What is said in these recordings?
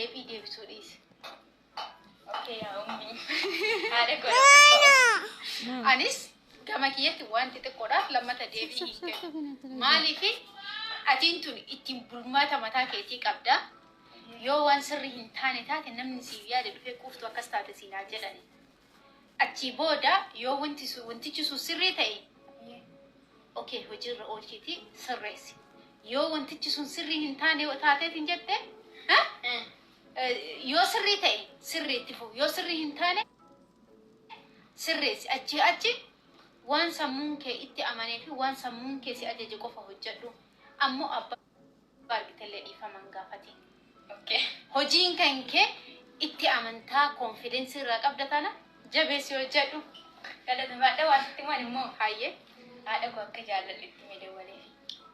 Deebii deebisuu dhiisi. Okay yaa ummii. Haadha koo lammaffaa. Anis gama kiyyatti waan xixiqqoodhaaf lammata deebii hin kennu. Maaliif atiin tun ittiin bulmaata mataa keetii qabda. Yoo waan sirrii hin taane taate namni siif yaade dhufee quuftu akkas taate siin haa jedhani. Achii booda yoo wanti sun wantichi sun sirrii ta'e okay hojiirra oolchiitii sirreessi. Yoo wantichi sun sirrii hin taane taateetiin jette ha? Yoo sirrii ta'e sirrii itti fufu. Yoo sirrii hin taane sirreessi. Achii achi waan sammuun kee itti amanee fi waan sammuun kee si ajaje qofa hojjedhu. Ammoo abbaa argitellee dhiifama hin gaafatin. Okay. Hojiin kan kee itti amantaa confidence irraa qabda tana jabeessi hojjedhu. Galatomaadha waan sitti himan immoo Hayyee. Haadha koo akka jaalladhu itti hime dawwaleef.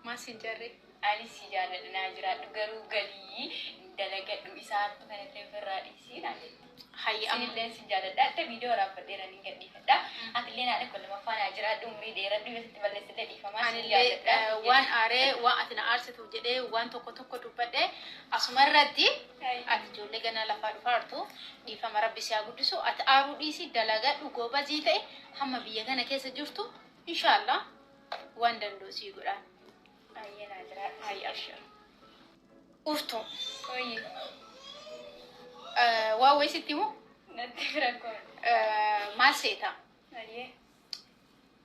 Maal siin jarree? Anis si jaalladha naa jiraadhu garuu galii dalagadhu isaa hartu kanallee ofirraa dhiisii naan jette. Hayyee amma. Isinillee sin jaalladha. Akka viidiyoo waraabadheera ni gadhiifadha. Atillee haadha koo lammaffaa naa jiraadhu umrii dheeradhu yoo sitti balleessillee dhiifamaa sin Anillee jaalladha. Waan aaree waan ati na aarsituuf jedhee waan tokko tokko dubbadhe asuma irratti ati ijoollee ganaa lafaa dhufaartu dhiifama rabbi si haa guddisu ati aaruu dhiisi dalagadhu goobazii ta'e hamma biyya kana keessa jirtu inshaallah waan danda'u sii godhaan. Baay'ee naa jiraadhu. Hayyee abshir. Uftu Ooyye. Waa wayii sitti himu. Natti rakkoo. Maal seeta? Baay'ee.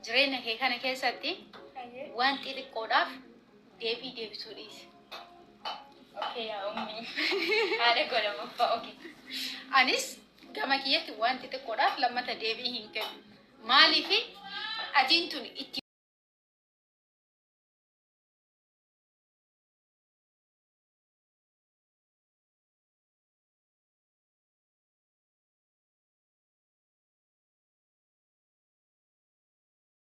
Jireenya kee kana keessatti Baay'ee. waan xixiqqoodhaaf deebii deebisuu dhiisi. Okay yaa ummii. Haadha koo lammaffaa okay. Anis gama kiyyatti waan xixiqqoodhaaf lammata deebii hin kennu. Maaliif atiin tun itti